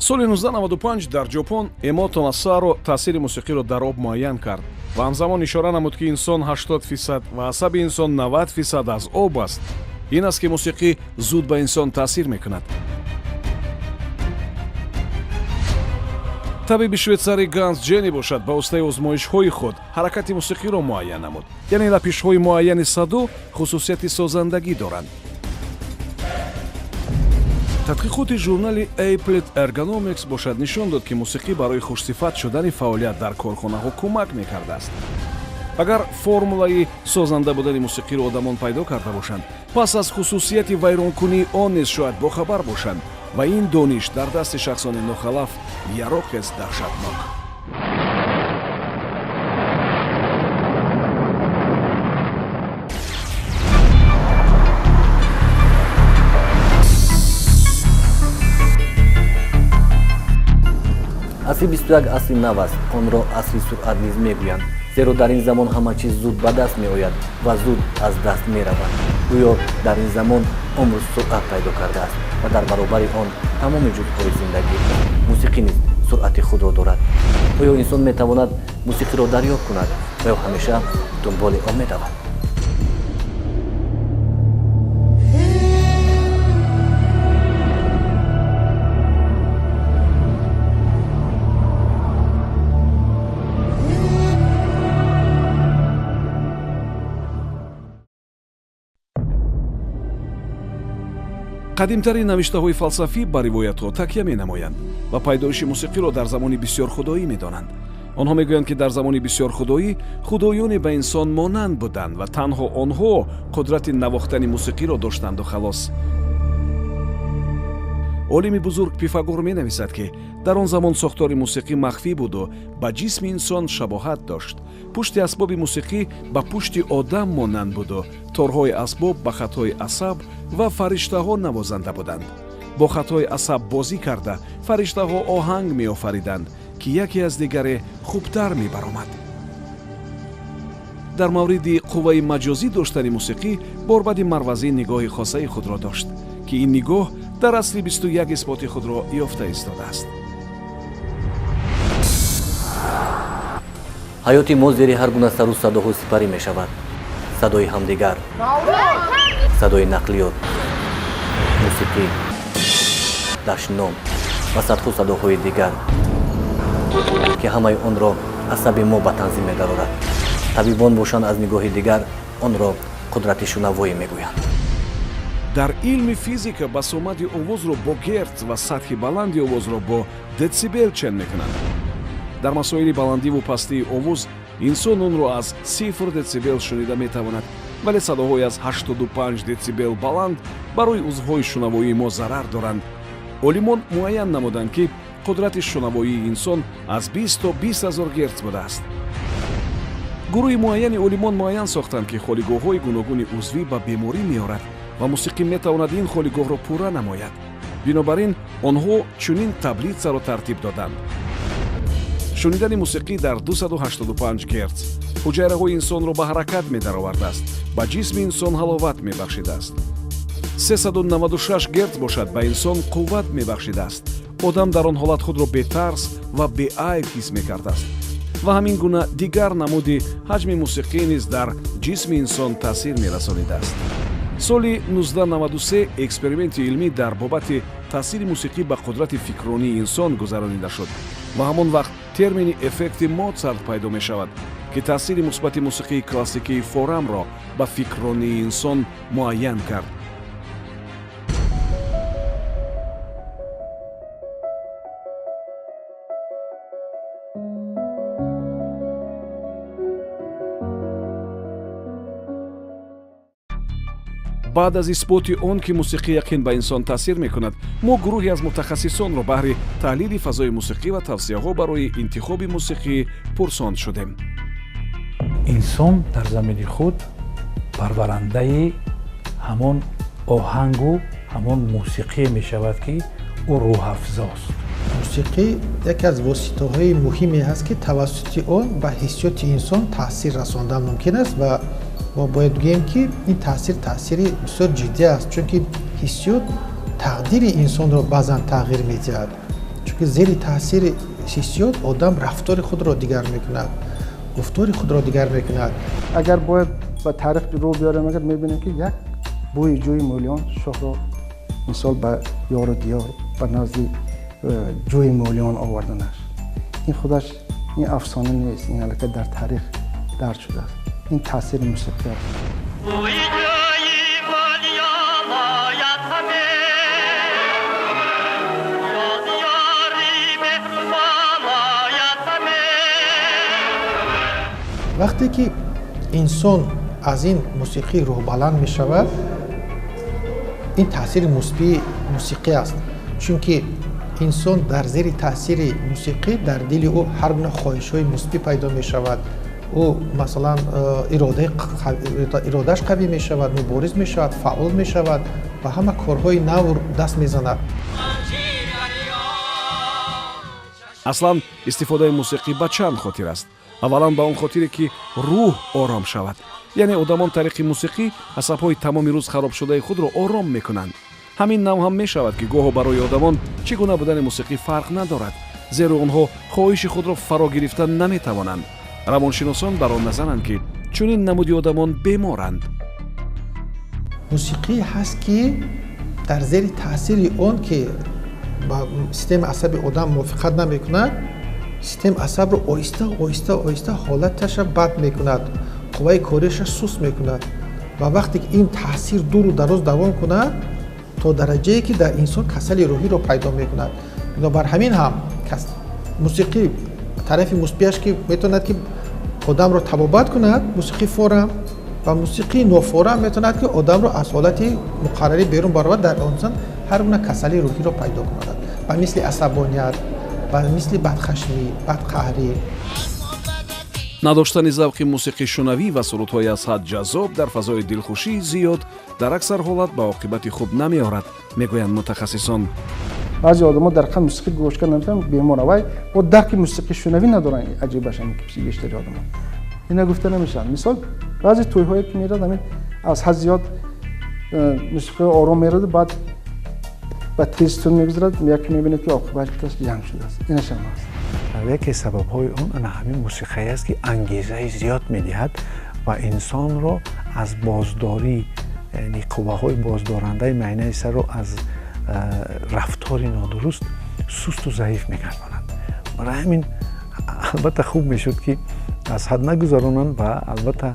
Соли 1995 дар Ҷопон Эмото Масаро таъсири мусиқиро дар об муайян кард ва ҳамзамон ишора намуд, ки инсон 80% ва асаби инсон 90% аз об аст. Ин аст, ки мусиқӣ зуд ба инсон таъсир мекунад. Табиби швейтсарӣ Ганс Ҷени бошад, ба воситаи озмоишҳои худ ҳаракати мусиқиро муайян намуд, яъне лапишҳои муайяни садо хусусияти созандагӣ доранд. Тадқиқоти журнали Applied Ergonomics бошад, нишон дод, ки мусиқӣ барои хушсифат шудани фаъолият дар корхонаҳо кӯмак мекардааст. Агар формулаи созанда будани мусиқиро одамон пайдо карда бошанд, пас аз хусусияти вайронкунии он низ шояд бохабар бошанд ва ин дониш дар дасти шахсони нохалаф яроқест даҳшатнок. Асри 21 асри нав аст. Онро асри суръат низ мегӯянд, зеро дар ин замон ҳама чиз зуд ба даст меояд ва зуд аз даст меравад. Гӯё дар ин замон умр суръат пайдо кардааст ва дар баробари он тамоми ҷузъҳои зиндагӣ. Мусиқӣ низ суръати худро дорад. Оё инсон метавонад мусиқиро дарёфт кунад ва ё ҳамеша дунболи он медавад? Қадимтарин навиштаҳои фалсафӣ ба ривоятҳо такя менамоянд ва пайдоиши мусиқиро дар замони бисёрхудоӣ медонанд. Онҳо мегӯянд, ки дар замони бисёрхудоӣ худоёне ба инсон монанд буданд ва танҳо онҳо қудрати навохтани мусиқиро доштанду халос. Олими бузург Пифагор менависад, ки дар он замон сохтори мусиқӣ махфӣ буду ба ҷисми инсон шабоҳат дошт. Пушти асбоби мусиқӣ ба пушти одам монанд буду торҳои асбоб ба хатҳои асаб ва фариштаҳо навозанда буданд. Бо хатҳои асаб бозӣ карда, фариштаҳо оҳанг меофариданд, ки яке аз дигаре хубтар мебаромад. Дар мавриди қувваи маҷозӣ доштани мусиқӣ Борбади Марвазӣ нигоҳи хосаи худро дошт, ки ин нигоҳ дар асри 21 исботи худро ёфта истодааст. Ҳаёти мо зери ҳар гуна сару садоҳо сипарӣ мешавад: садои ҳамдигар, садои нақлиёт, мусиқӣ, дашном ва садҳо садоҳои дигар, ки ҳамаи онро асаби мо ба танзим медарорад. Табибон бошанд, аз нигоҳи дигар онро қудрати шунавоӣ мегӯянд. Дар илми физика басомади овозро бо герц ва сатҳи баланди овозро бо децибел чен мекунанд. Дар масоили баландиву пастии овоз инсон онро аз 0 децибел шунида метавонад, вале садоҳои аз 85 децибел баланд барои узвҳои шунавоии мо зарар доранд. Олимон муайян намуданд, ки қудрати шунавоии инсон аз 20 то 20 ҳазор герц будааст. Гурӯҳи муайяни олимон муайян сохтанд, ки холигоҳҳои гуногуни узвӣ ба беморӣ меорад ва мусиқӣ метавонад ин холигоҳро пурра намояд. Бинобар ин онҳо чунин таблитсаро тартиб доданд. Шунидани мусиқӣ дар 285 герц ҳуҷайраҳои инсонро ба ҳаракат медаровардааст, ба ҷисми инсон ҳаловат мебахшидааст. 396 герц бошад, ба инсон қувват мебахшидааст. Одам дар он ҳолат худро бетарс ва беайб ҳис мекардааст. Ва ҳамин гуна дигар намуди ҳаҷми мусиқӣ низ дар ҷисми инсон таъсир мерасонидааст. Соли 1993 эксперименти илмӣ дар бобати таъсири мусиқӣ ба қудрати фикронии инсон гузаронида шуд ва ҳамон вақт термини эффекти Моцарт пайдо мешавад, ки таъсири мусбати мусиқии классикии форамро ба фикронии инсон муайян кард. Баъд аз исботи он, ки мусиқӣ яқин ба инсон таъсир мекунад, мо гурӯҳе аз мутахассисонро баҳри таҳлили фазои мусиқӣ ва тавсияҳо барои интихоби мусиқӣ пурсон шудем. Инсон дар замини худ парварандаи ҳамон оҳангу ҳамон мусиқие мешавад, ки ӯ рӯҳафзост. Мусиқӣ яке аз воситаҳои муҳиме ҳаст, ки тавассути он ба ҳиссиёти инсон таъсир расондан мумкин аст, ва мо бояд гӯем, ки ин таъсир таъсири бисёр ҷиддӣ аст, чунки ҳиссиёт тақдири инсонро баъзан тағйир медиҳад. Чунки зери таъсири ҳиссиёт одам рафтори худро дигар мекунад, гуфтори худро дигар мекунад. Агар бояд ба таърих рӯ биёрем, агар мебинем, ки як бӯи ҷӯи Мӯлиён шоҳро мисол ба ёру диёр, ба назди ҷӯи Мӯлиён оварданаш, ин худаш ин афсона нест, ин аллакай дар таърих дарҷ шудааст. Ин таъсири мусиқӣ аст. Вақте ки инсон аз ин мусиқӣ рӯҳбаланд мешавад, ин таъсири мусбии мусиқӣ аст, чунки инсон дар зери таъсири мусиқӣ дар дили ӯ ҳар гуна хоҳишҳои мусбӣ пайдо мешавад. Ӯ, масалан, иродааш қавӣ мешавад, мубориз мешавад, фаъол мешавад ва ҳама корҳои нав даст мезанад. Аслан истифодаи мусиқӣ ба чанд хотир аст. Аввалан, ба он хотире, ки рӯҳ ором шавад, яъне одамон тариқи мусиқӣ асабҳои тамоми рӯз харобшудаи худро ором мекунанд. Ҳамин нав ҳам мешавад, ки гоҳо барои одамон чӣ гуна будани мусиқӣ фарқ надорад, зеро онҳо хоҳиши худро фаро гирифта наметавонанд. Равоншиносон бар он назаранд, ки чунин намуди одамон беморанд. Мусиқӣ ҳаст, ки дар зери таъсири он ки ба системаи асаби одам мувофиқат намекунад, системаи асабро оҳиста, оҳиста, оҳиста ҳолаташа бад мекунад, қувваи кориаша суст мекунад. Ва вақте ки ин таъсир дуру дароз давом кунад, то дараҷае ки дар инсон касали рӯҳиро пайдо мекунад. Бинобар ҳамин ҳам мусиқӣ тарафи мусбиаш, ки метавонад, ки одамро табобат кунад, мусиқии форам, ва мусиқии нофорам метавонад, ки одамро аз ҳолати муқаррарӣ берун баровард, дар инсон ҳар гуна касалии рӯҳиро пайдо кунад, ба мисли асабоният, ба мисли бадхашмӣ, бадқаҳрӣ. Надоштани завқи мусиқишунавӣ ва сурудҳои аз ҳад ҷаззоб дар фазои дилхушии зиёд дар аксар ҳолат ба оқибати хуб намеорад, мегӯянд мутахассисон. Баъзе одамо дар ҳақиқат мусиқӣ гӯш карда наметавонанд, беморанд, вай бо дарки мусиқишунавӣ надоранд. Аҷибаш ҳамин, ки бештари одамо ина гуфта намешаванд. Мисол, баъзе тӯйҳое ки мерад, ҳамин аз ҳад зиёд мусиқии ором мераду баъд ба тез тун мегузарад, яке мебинед, ки оқибаташ ҷанг шудааст. Инашам ҳаст. Яке сабабҳои он ана ҳамин мусиқае аст, ки ангезаи зиёд медиҳад ва инсонро аз боздорӣ, яъне қувваҳои боздорандаи майнаи сарро аз рафтори нодуруст сусту заиф мегардонад. Барои ҳамин, албатта, хуб мешуд, ки аз ҳад нагузаронанд ва албатта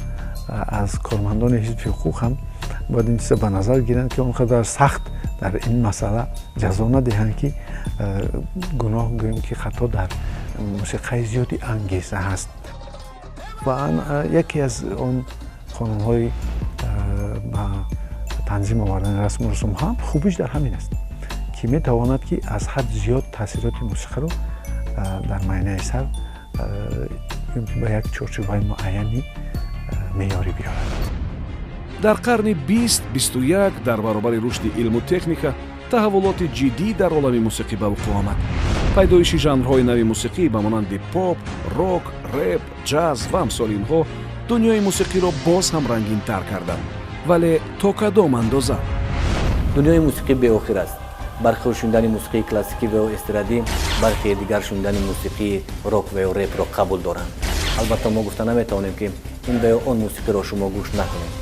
аз кормандони ҳизби ҳуқуқ ҳам бояд ин чиза ба назар гиранд, ки он қадар сахт дар ин масъала ҷазо надиҳанд, ки гуноҳ, гӯем ки хато дар мусиқаи зиёди ангеза ҳаст. Ва яке аз он қонунҳои ба танзим овардани расму русум ҳам хубиш дар ҳамин аст, ки метавонад, ки аз ҳад зиёд таъсироти мусиқаро дар майнаи сар ба як чорчӯбаи муайяни меъёрӣ биёрад. Дар қарни 20-21 дар баробари рушди илму техника таҳаввулоти ҷиддӣ дар олами мусиқӣ ба вуқӯъ омад. Пайдоиши жанрҳои нави мусиқӣ ба монанди поп, рок, реп, ҷаз ва амсоли инҳо дунёи мусиқиро боз ҳам рангинтар карданд, вале то кадом андоза? Дунёи мусиқӣ беохир аст. Бархе шунидани мусиқии классикӣ ва ё эстрадӣ, бархе дигар шунидани мусиқии рок ва ё репро қабул доранд. Албатта, мо гуфта наметавонем, ки ин ва ё он мусиқиро шумо гӯш накунед,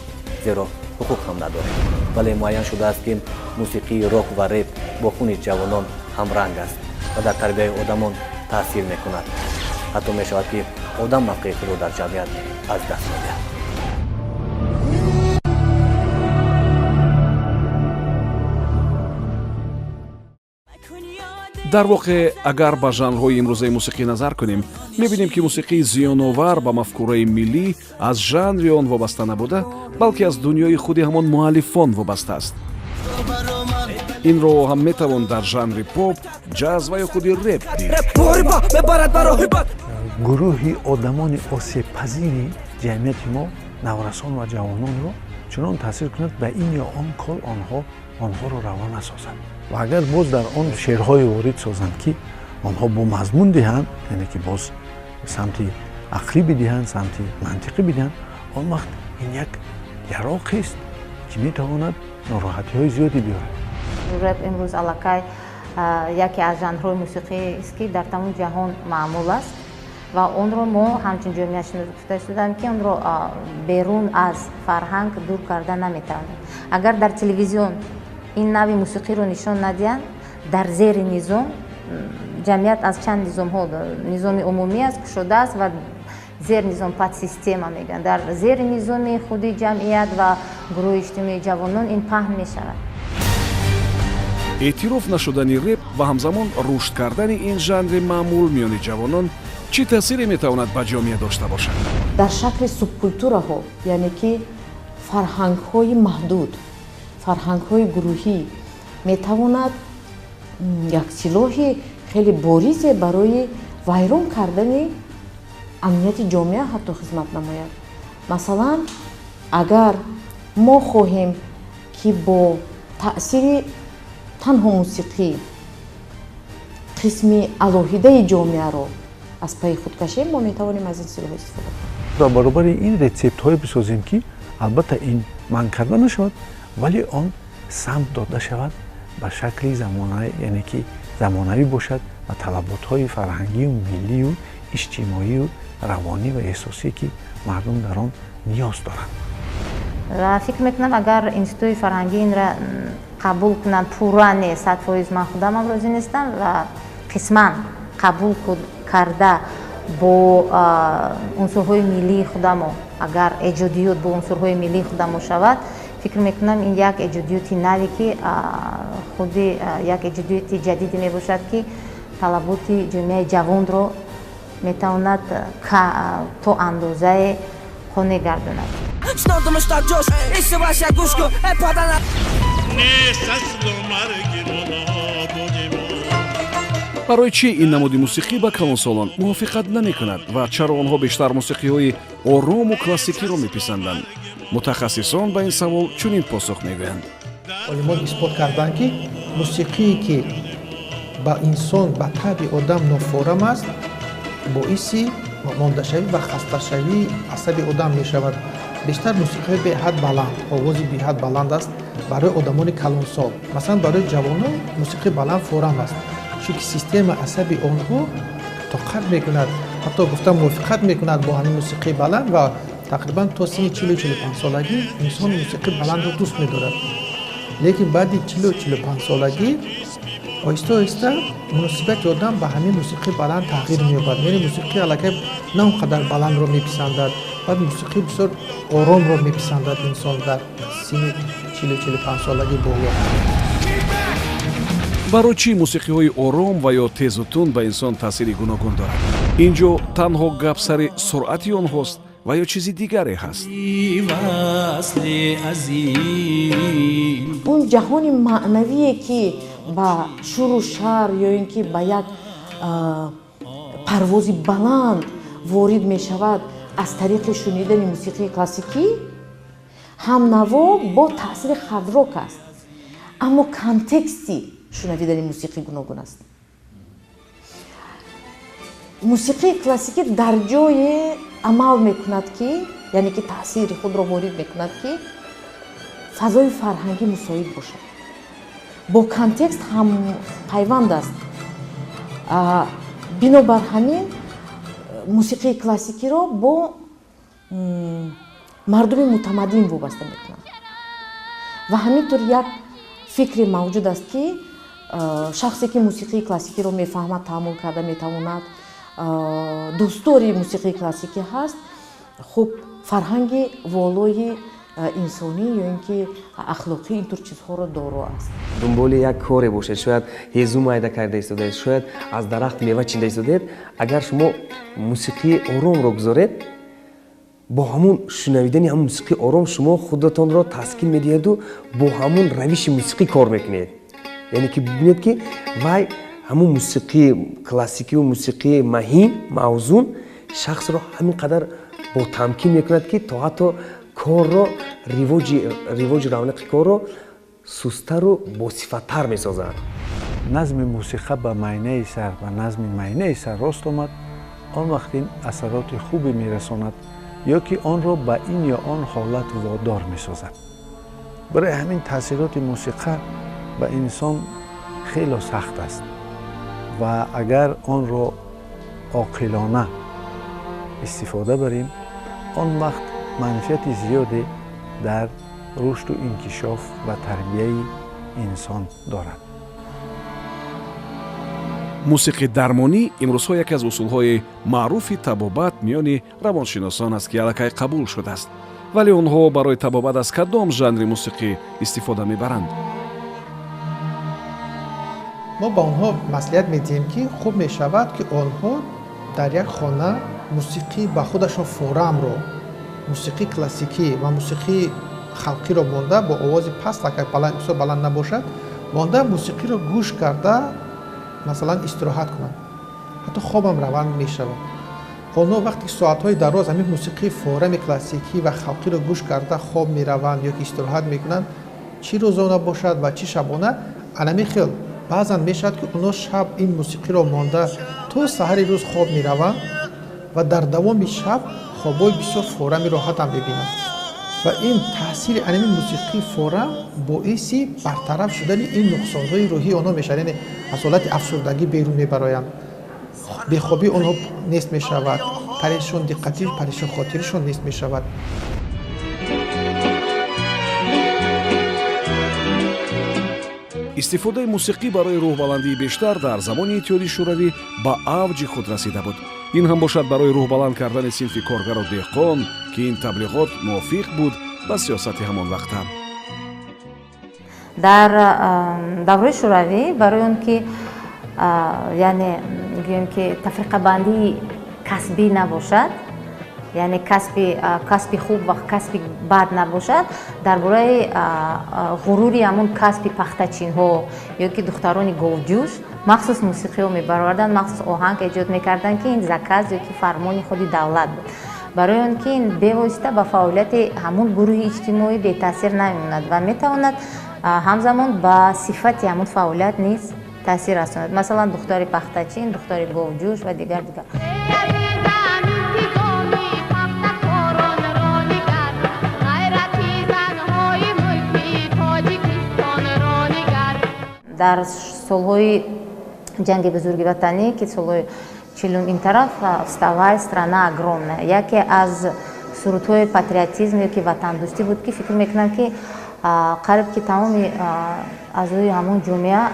зеро ҳуқуқ ҳам надорем, вале муайян шудааст, ки мусиқии рок ва реп бо хуни ҷавонон ҳамранг аст ва дар тарбияи одамон таъсир мекунад. Ҳатто мешавад, ки одам мавқеи худро дар ҷамъият аз даст медиҳад. Дар воқеъ, агар ба жанрҳои имрӯзаи мусиқӣ назар кунем, мебинем, ки мусиқии зиёновар ба мафкураи миллӣ аз жанри он вобаста набуда, балки аз дунёи худи ҳамон муаллифон вобаста аст. Инро ҳам метавон дар жанри поп, ҷаз ва ё худи реп дид. Гурӯҳи одамони осебпазири ҷамъияти мо, наврасон ва ҷавононро чунон таъсир кунад, ба ин ё он кор онҳоро равона созад. Ва агар боз дар он шеърҳое ворид созанд, ки онҳо бо мазмун диҳанд, яъне ки боз самти ақлӣ бидиҳанд, самти мантиқӣ бидиҳанд, он вақт ин як яроқест, ки метавонад нороҳатиҳои зиёде биёрад. Реп имрӯз аллакай Яке аз жанрҳои мусиқист, ки дар тамоми ҷаҳон маъмул аст, ва онро мо ҳамчун ҷомеашинос гуфта шудам, ки онро берун аз фарҳанг дур карда наметавонем. Агар дар телевизион ин нави мусиқиро нишон надиҳанд, дар зери низом ҷамъият аз чанд низомҳо, низоми умумӣ аст, кушода аст, ва зернизом, подсистема мегӯянд, дар зери низоми худи ҷамъият ва гурӯҳи иҷтимоии ҷавонон ин паҳн мешавад. Эътироф нашудани реп ва ҳамзамон рушд кардани ин жанри маъмул миёни ҷавонон чӣ таъсире метавонад ба ҷомеа дошта бошад? Дар шакли субкултураҳо, яъне ки фарҳангҳои маҳдуд, фарҳангҳои гурӯҳӣ метавонад як силоҳи хеле боризе барои вайрон кардани амнияти ҷомеа ҳатто хизмат намояд. Масалан, агар мо хоҳем, ки бо таъсири танҳо мусиқӣ қисми алоҳидаи ҷомеаро аз пайи худ кашем, мо метавонем аз ин силоҳ истифода кунем. Дар баробари ин рецептҳое бисозем, ки албатта ин манъ карда нашавад, вале он самт дода шавад ба шакли замона, яъне ки замонавӣ бошад ва талаботҳои фарҳангию миллию иҷтимоию равонӣ ва эҳсосие, ки мардум дар он ниёз доранд. Ва фикр мекунам, агар институти фарҳангӣ инра қабул кунанд пурра, не 100%, ман худамам розӣ нестам, ва қисман қабул карда, бо унсурҳои миллии худамо, агар эҷодиёт бо унсурҳои миллии худамо шавад, фикр мекунам, ин як эҷодиёти наве, ки худи як эҷодиёти ҷадиде мебошад, ки талаботи ҷомеаи ҷавонро метавонад то андозае қонеъ гардонад. Барои чӣ ин намуди мусиқӣ ба калонсолон мувофиқат намекунад ва чаро онҳо бештар мусиқиҳои орому классикиро меписанданд? Мутахассисон ба ин савол чунин посух мегӯянд. Олимон исбот карданд, ки мусиқие, ки ба инсон, ба табъи одам нофорам аст, боиси мондашавӣ ва хасташавии асаби одам мешавад. Бештар мусиқиҳои беҳад баланд, овози беҳад баланд аст барои одамони калонсол. Масалан, барои ҷавонон мусиқии баланд форам аст, чунки системаи асаби онҳо тоқат мекунад, ҳатто гуфта мувофиқат мекунад бо ҳамин мусиқии баланд, ва тақрибан то синни 40-45 солагӣ инсон мусиқии баландро дӯст медорад. Лекин баъди 40-45 солагӣ оҳиста оҳиста муносибати одам ба ҳамин мусиқии баланд тағйир меёбад, яъне мусиқии аллакай на он қадар баландро меписандад, баъд мусиқии бисёр оромро меписандад инсон дар синни 40-45 солагӣ боло. Барои чӣ мусиқиҳои ором ва ё тезу тунд ба инсон таъсири гуногун дорад? Ин ҷо танҳо гап сари суръати онҳост ва ё чизи дигаре ҳаст? Он ҷаҳони маънавие, ки ба шуру шар ё ин ки ба як парвози баланд ворид мешавад аз тариқи шунидани мусиқии классикӣ, ҳамнаво бо таъсири хард-рок аст, аммо контексти шунавидани мусиқӣ гуногун аст. Мусиқии классикӣ дар ҷое амал мекунад, ки яъне ки таъсири худро ворид мекунад, ки фазои фарҳангӣ мусоид бошад, бо контекст ҳам пайванд аст. Бинобар ҳамин мусиқии классикиро бо мардуми мутамаддин вобаста мекунанд ва ҳамин тур як фикре мавҷуд аст, ки шахсе, ки мусиқии классикиро мефаҳмад, таҳаммул карда метавонад, дӯстдори мусиқии классикӣ ҳаст, хуб, фарҳанги волои инсонӣ ё ин ки ахлоқӣ, ин тур чизҳоро доро аст. Дунболи як коре бошед, шояд ҳезум майда карда истодаед, шояд аз дарахт мева чинда истодаед, агар шумо мусиқии оромро гузоред, бо ҳамун шунавидани ҳамун мусиқии ором шумо худатонро таскин медиҳеду бо ҳамун равиши мусиқӣ кор мекунед. Яъне ки бибинед, ки вай ҳамун мусиқии классикию мусиқии маҳин, мавзун шахсро ҳамин қадар ботамкин мекунад, ки то ҳатто корро ривоҷи равнақи корро сустару босифаттар месозад. Назми мусиқа ба майнаи сар, ба назми майнаи сар рост омад, он вақт ин асароти хубе мерасонад ё ки онро ба ин ё он ҳолат водор месозад. Барои ҳамин таъсироти мусиқа ба инсон Хеле сахт аст ва агар онро оқилона истифода барем, он вақт манфиати зиёде дар рушду инкишоф ва тарбияи инсон дорад. Мусиқидармонӣ имрӯзҳо яке аз усулҳои маъруфи табобат миёни равоншиносон аст, ки аллакай қабул шудааст. Вале онҳо барои табобат аз кадом жанри мусиқӣ истифода мебаранд? Мо ба онҳо маслиҳат медиҳем, ки хуб мешавад, ки онҳо дар як хона мусиқӣ ба худашон форамро, мусиқии классикӣ ва мусиқии халқиро монда, бо овози паст, агар бисёр баланд набошад, монда мусиқиро гӯш карда, масалан, истироҳат кунанд, ҳатто хобам раванд мешавад. Онҳо вақте ки соатҳои дароз ҳамин мусиқии форами классикӣ ва халқиро гӯш карда хоб мераванд ё ки истироҳат мекунанд, чӣ рӯзона бошад ва чӣ шабона, анами хел баъзан мешавад, ки онҳо шаб ин мусиқиро монда то саҳари рӯз хоб мераванд ва дар давоми шаб хобҳои бисёр форами роҳатам мебинанд. Ва ин таъсири анами мусиқии форам боиси бартараф шудани ин нуқсонҳои рӯҳии онҳо мешавад, яъне аз ҳолати афсурдагӣ берун мебароянд, бехобии онҳо нест мешавад, парешондиққатӣ, парешонхотиришон нест мешавад. Истифодаи мусиқӣ барои рӯҳбаландии бештар дар замони Иттиҳоди Шӯравӣ ба авҷи худ расида буд. Ин ҳам бошад барои рӯҳбаланд кардани синфи коргару деҳқон, ки ин таблиғот мувофиқ буд ба сиёсати ҳамон вақта. Дар давраи Шӯравӣ барои он ки, яъне гӯем ки тафриқабандии касбӣ набошад, яъне касби хуб ва касби бад набошад, дар бораи ғурури ҳамон касби пахтачинҳо ё ки духтарони говҷӯш махсус мусиқиҳо мебароварданд, махсус оҳанг эҷод мекарданд, ки ин заказ ё ки фармони худи давлат буд, барои он ки ин бевосита ба фаъолияти ҳамон гурӯҳи иҷтимоӣ бетаъсир намемонад ва метавонад ҳамзамон ба сифати ҳамон фаъолият низ таъсир расонад. Масалан, духтари пахтачин, духтари говҷӯш ва дигар дигар. Дар солҳои ҷанги бузурги ватанӣ, ки солҳои 40-ум ин тараф, «Вставай, страна огромная» яке аз сурудҳои патриотизм ё ки ватандӯстӣ буд, ки фикр мекунам, ки қариб ки тамоми аъзои ҳамон ҷомеа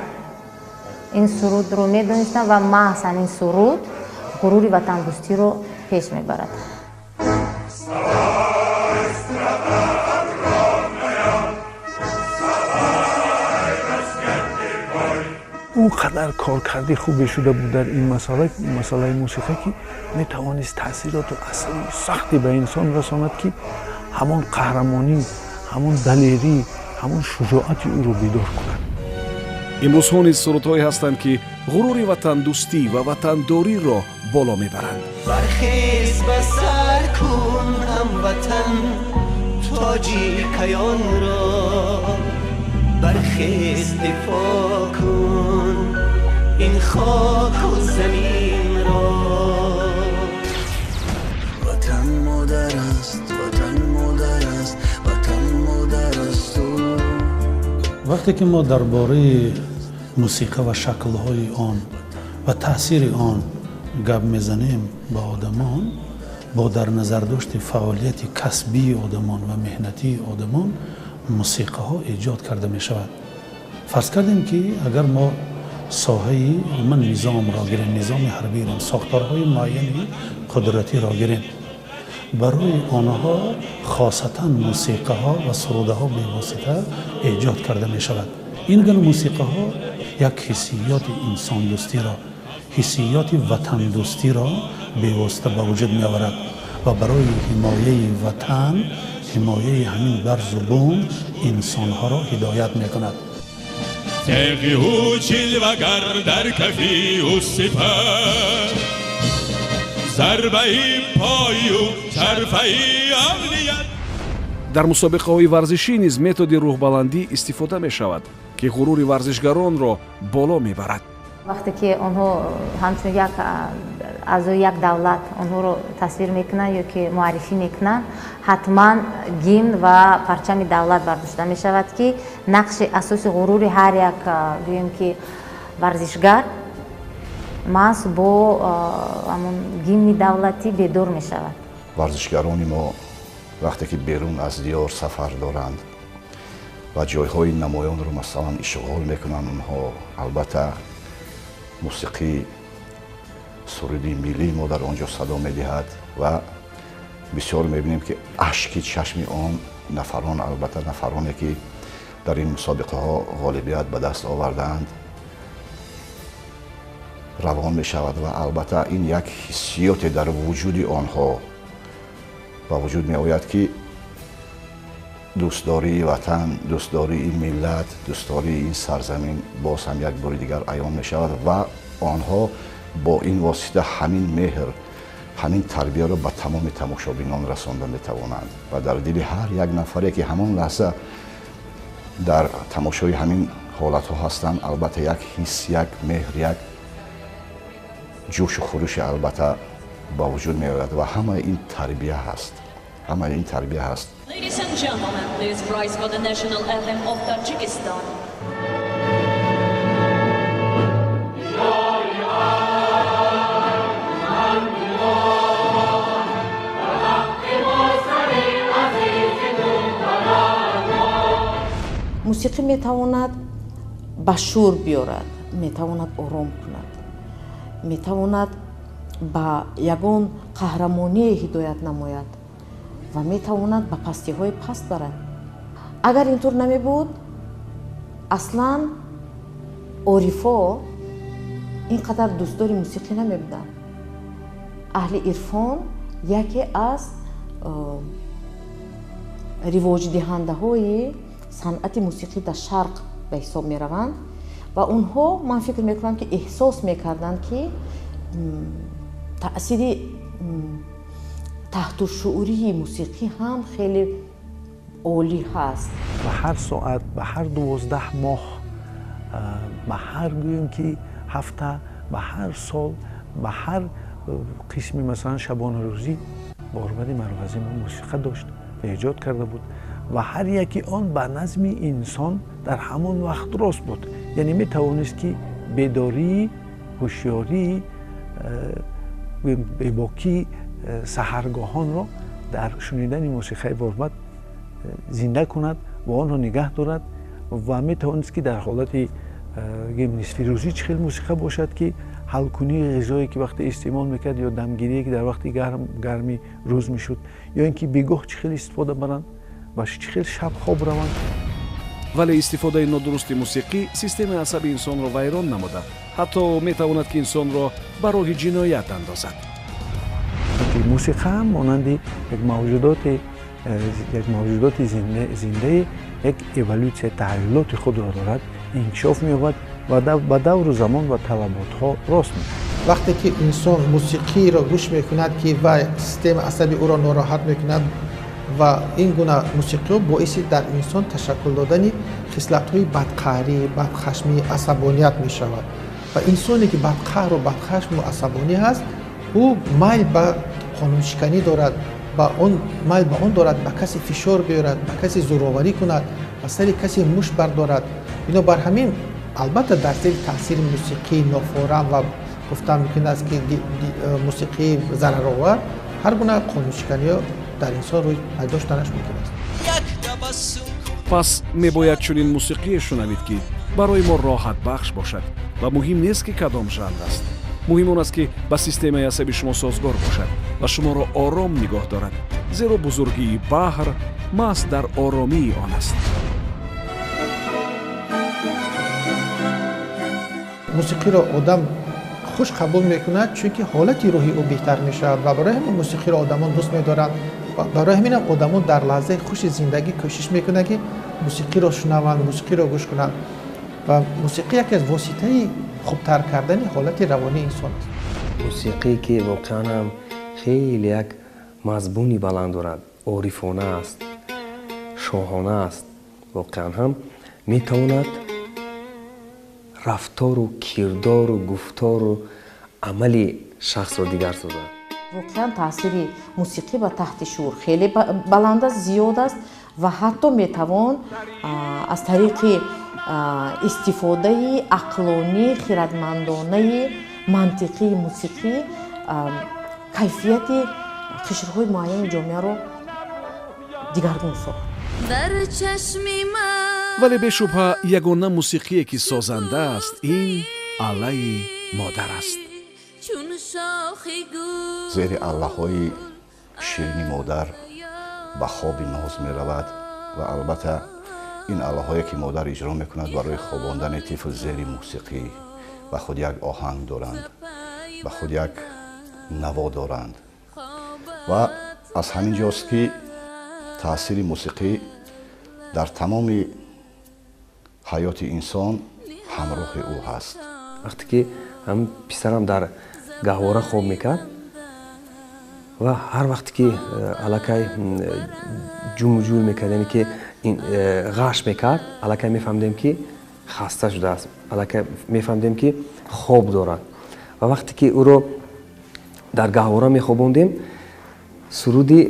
ин сурудро медонистанд ва маҳз ҳамин суруд ғурури ватандӯстиро пеш мебарад. Он қадар коркарди хубе шуда буд дар ин масъала, масъалаи мусиқӣ, ки метавонист таъсироту асари сахте ба инсон расонад, ки ҳамон қаҳрамонӣ, ҳамон далерӣ, ҳамон шуҷоати ӯро бедор кунад. Имрӯзҳо низ сурудҳое ҳастанд, ки ғурури ватандӯстӣ ва ватандориро боло мебаранд. Бархез, ба сар кун, ҳамватан, тоҷи каёнро, бархез, дифоъ кун ин хоку заминро. Ватан модар аст, Ватан модар аст, Ватан модар аст. Вақте ки мо дар бораи мусиқа ва шаклҳои он ва таъсири он гап мезанем ба одамон, бо дар назардошти фаъолияти касбии одамон ва меҳнатии одамон мусиқаҳо эҷод карда мешавад. Фарз кардем, ки агар мо соҳаи умуман низомро гирем, низоми ҳарбиро, сохторҳои муайяни қудратиро гирем, барои онҳо хосатан мусиқаҳо ва сурудаҳо бевосита эҷод карда мешавад. Ин гуна мусиқаҳо як ҳиссиёти инсондӯстиро, ҳиссиёти ватандӯстиро бевосита ба вуҷуд меоварад ва барои ҳимояи ватан, ҳимояи ҳамин барзу бум инсонҳоро ҳидоят мекунад. Теғи ӯ ҷилвагар дар кафи ӯ сипар, зарбаи пои ӯ чарфаи амният. Дар мусобиқаҳои варзишӣ низ методи рӯҳбаландӣ истифода мешавад, ки ғурури варзишгаронро боло мебарад. Вақте ки онҳо ҳамчун як аъзои як давлат онҳоро тасвир мекунанд ё ки муаррифӣ мекунанд, ҳатман гимн ва парчами давлат бардошта мешавад, ки нақши асоси ғурури ҳар як, гӯем ки, Варзишгар маҳз бо ҳамон гимни давлатӣ бедор мешавад. Варзишгарони мо вақте ки берун аз диёр сафар доранд ва ҷойҳои намоёнро масалан ишғол мекунанд, онҳо албатта мусиқӣ, суруди миллии мо дар он ҷо садо медиҳад ва бисёр мебинем, ки ашки чашми он нафарон, албатта нафароне ки дар ин мусобиқаҳо ғолибият ба даст овардаанд, равон мешавад ва албатта ин як ҳиссиёте дар вуҷуди онҳо ба вуҷуд меояд, ки дӯстдории ватан, дӯстдории миллат, дӯстдории ин сарзамин боз ҳам як бори дигар аён мешавад ва онҳо бо ин восита ҳамин меҳр, ҳамин тарбияро ба тамоми тамошобинон расонда метавонанд ва дар дили ҳар як нафаре, ки ҳамон лаҳза дар тамошои ҳамин ҳолатҳо ҳастанд, албатта як ҳис, як меҳр, як ҷӯшу хурӯши албатта ба вуҷуд меояд ва ҳамаи ин тарбия ҳаст, ҳамаи ин тарбия ҳаст. Ladies and gentlemen, please rise for the national anthem of Tajikistan. Мусиқӣ метавонад ба шӯр биёрад, метавонад ором кунад, метавонад ба ягон қаҳрамоние ҳидоят намояд ва метавонад ба пастиҳои паст барад. Агар ин тур намебуд, аслан орифо ин қадар дӯстдори мусиқӣ намебуданд. Аҳли ирфон яке аз ривоҷдиҳандаҳои санъати мусиқӣ дар шарқ ба ҳисоб мераванд ва онҳо, ман фикр мекунам, ки эҳсос мекарданд, ки таъсири таҳтушуурии мусиқӣ ҳам хеле олӣ ҳаст. Ба ҳар соат, ба ҳар 12 моҳ, ба ҳар, гӯем ки, ҳафта, ба ҳар сол, ба ҳар қисми, масалан, шабонарӯзӣ Борбади Марвазӣ мо мусиқа дошт ва эҷод карда буд ва ҳар яки он ба назми инсон дар ҳамон вақт рост буд. Яъне метавонист, ки бедории, ҳушёрии, бебокии саҳаргоҳонро дар шунидани мусиқаи Борбад зинда кунад ва онро нигаҳ дорад ва метавонист, ки дар ҳолати нисфирӯзӣ чӣ хел мусиқа бошад, ки ҳалкунии ғизое, ки вақте истеъмол мекард, ё дамгирие, ки дар вақти гарми рӯз мешуд, ё ин ки бегоҳ чӣ хел истифода баранд ва чӣ хел шаб хоб раванд. Вале истифодаи нодурусти мусиқӣ системаи асаби инсонро вайрон намуда, ҳатто метавонад, ки инсонро ба роҳи ҷиноят андозад. Мусиқа ҳам монанди як мавҷудоти зиндае як эволюсия, таҳаввулоти худро дорад, инкишоф меёбад ва ба давру замон ва талаботҳо рост мекунад. Вақте ки инсон мусиқиро гӯш мекунад, ки вай системаи асаби ӯро нороҳат мекунад, ва ин гуна мусиқиҳо боиси дар инсон ташаккул додани хислатҳои бадқаҳрӣ, бадхашмӣ, асабоният мешавад. Ва инсоне, ки бадқаҳру бадхашму асабонӣ ҳаст, ӯ майл ба қонуншиканӣ дорад, ба он майл ба он дорад, ба касе фишор биёрад, ба касе зӯроварӣ кунад, ба сари касе мушт бардорад. Бинобар ҳамин, албатта, дар зери таъсири мусиқии нофорам ва гуфтан мумкин аст, ки мусиқии зараровар, ҳар гуна қонуншиканиҳо дар инсон рӯй пайдо шуданаш мумкин аст. Пас мебояд чунин мусиқие шунавид, ки барои мо роҳатбахш бошад ва муҳим нест, ки кадом жанр аст. Муҳим он аст, ки ба системаи асаби шумо созгор бошад ва шуморо ором нигоҳ дорад, зеро бузургии баҳр маҳз дар оромии он аст. Мусиқиро одам хуш қабул мекунад, чунки ҳолати рӯҳи ӯ беҳтар мешавад ва барои ҳамин мусиқиро одамон дӯст медоранд. Барои ҳаминам одамон дар лаҳзаи хуши зиндагӣ кӯшиш мекунанд, ки мусиқиро шунаванд, мусиқиро гӯш кунанд ва мусиқӣ яке аз воситаи хубтар кардани ҳолати равонии инсон аст. Мусиқӣ, ки воқеан ҳам хеле як мазмуни баланд дорад, орифона аст, шоҳона аст, воқеан ҳам метавонад рафтору кирдору гуфтору амали шахсро дигар созад. Воқеан, таъсири мусиқӣ ба таҳти шуур хеле баланд аст, зиёд аст ва ҳатто метавон аз тариқи Истифодаи ақлонӣ, хирадмандонаи мантиқии мусиқӣ кайфияти қишрҳои муайяни ҷомеаро дигаргун сохт. Дар чашми ман. Вале бешубҳа, ягона мусиқие, ки созанда аст, ин аллаи модар аст. Чун шохи гул. Зери аллаҳои ширини модар ба хоби ноз меравад ва албатта, ин аллаҳое, ки модар иҷро мекунад барои хобондани тифл зери мусиқӣ, ба худ як оҳанг доранд, ба худ як наво доранд. Ва аз ҳамин ҷост, ки таъсири мусиқӣ дар тамоми ҳаёти инсон ҳамроҳи ӯ ҳаст. Вақте ки ҳам писарам дар гаҳвора хоб мекард ва ҳар вақте ки аллакай ҷумуҷӯл мекард, яъне ки ғаш мекард, аллакай мефаҳмидем, ки хаста шудааст, аллакай мефаҳмидем, ки хоб дорад. Ва вақте ки ӯро дар гаҳвора мехобондем, суруди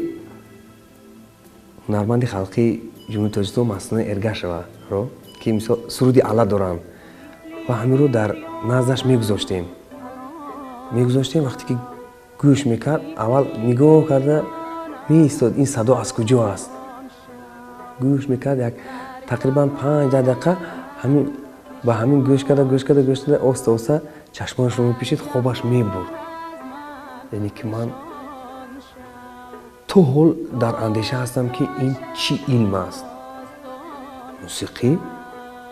ҳунарманди халқии Ҷумҳурии Тоҷикистон Мастона Эргашеваро, ки мисол суруди алла доранд, ва ҳаминро дар наздаш мегузоштем. Вақте ки гӯш мекард, аввал нигоҳ карда меистод, ин садо аз куҷо аст. Гӯш мекард як тақрибан 5-10 дақиқа, ҳамин ба ҳамин гӯш карда, гӯш карда, гӯш карда, оста оста чашмонашро мепӯшид, хобаш мебурд. Яъне ки ман то ҳол дар андеша ҳастам, ки ин чӣ илм аст. Мусиқӣ,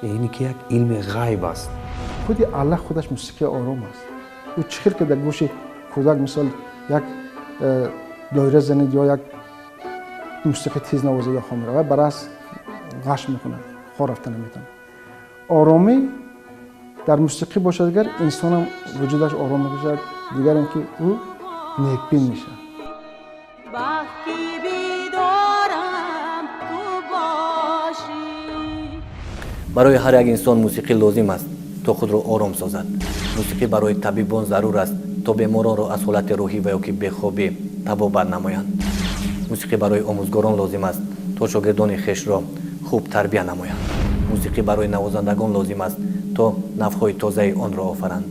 яъне ки як илми ғайб аст. Худи аллаҳ худаш мусиқии ором аст. Ӯ чӣ хел ки дар гӯши кӯдак, мисол, як доира занед ё як мусиқи тез навозида, хоб меравад, барас ғаш мекунад, хоб рафта наметавонад. Оромӣ дар мусиқӣ бошад, агар инсонам вуҷудаш ором мекашад, дигар ин ки ӯ некбин мешавад. Бахти бедорам ту бошӣ. Барои ҳар як инсон мусиқӣ лозим аст, то худро ором созад. Мусиқӣ барои табибон зарур аст, то беморонро аз ҳолати рӯҳӣ ва ё ки бехобӣ табобат намоянд. Мусиқӣ барои омӯзгорон лозим аст, то шогирдони хешро хуб тарбия намоянд. Мусиқӣ барои навозандагон лозим аст, то навъҳои тозаи онро офаранд.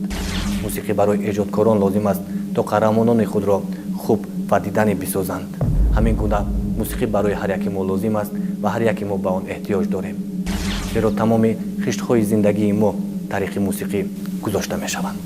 Мусиқӣ барои эҷодкорон лозим аст, то қаҳрамонони худро хуб ва диданӣ бисозанд. Ҳамин гуна мусиқӣ барои ҳар яки мо лозим аст ва ҳар яки мо ба он эҳтиёҷ дорем, зеро тамоми хиштҳои зиндагии мо тариқи мусиқӣ гузошта мешаванд.